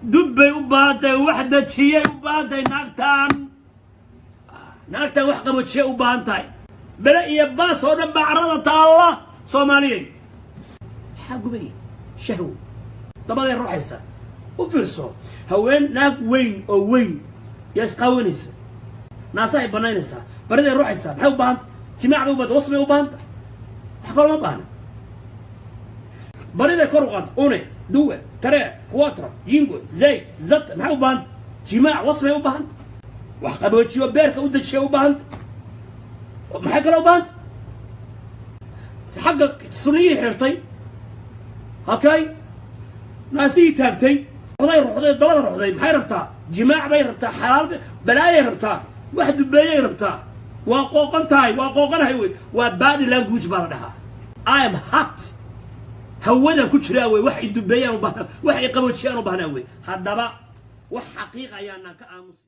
Dubbay u baahan tahay, wax dejiyay u baahan tahay naagtaan. Naagtaan wax qabojiyay u baahan tahay. Bele iyo baas oo dhan baa carrada taalla. Soomaaliyey, maxaa gubaya? Shahwo. Dabaday ruuxaysa. U fiirso, haween, naag weyn oo weyn yaa isqaawanaysa, naasa ay banaynaysaa, bariday ruuxaysaa. Maxay u baahanta? Jimaac bay u baahanta, wasbay u baahanta, wax kaloo ma baahna. Bariday kor u qaad: uno, due, tre, quattro, cinque, sei, sette. Maxay u baahanta? Jimaac, wasbay u baahanta, wax qaboojiyo, beerka u dejiya u baahanta. Maxay kaloo u baahanta? Xagga sunniyihii xirtay, hakay naasihii taagtay, ruxday, ruxday, dabada ruxday. Maxay rabtaa? Jimaac bay rabtaa, xalaal balaayay rabtaa, wax dubeeyay rabtaa. Waa qooqan tahay, waa qooqanahay wey. Waa body language baa la dhahaa. "I am hot", hawadan ku jiraa wey. Wax i dubeeyaan u baahna, wax i qaboojiyaan u baahnaa wey. Haddaba wax xaqiiq ayaanaan ka aamus.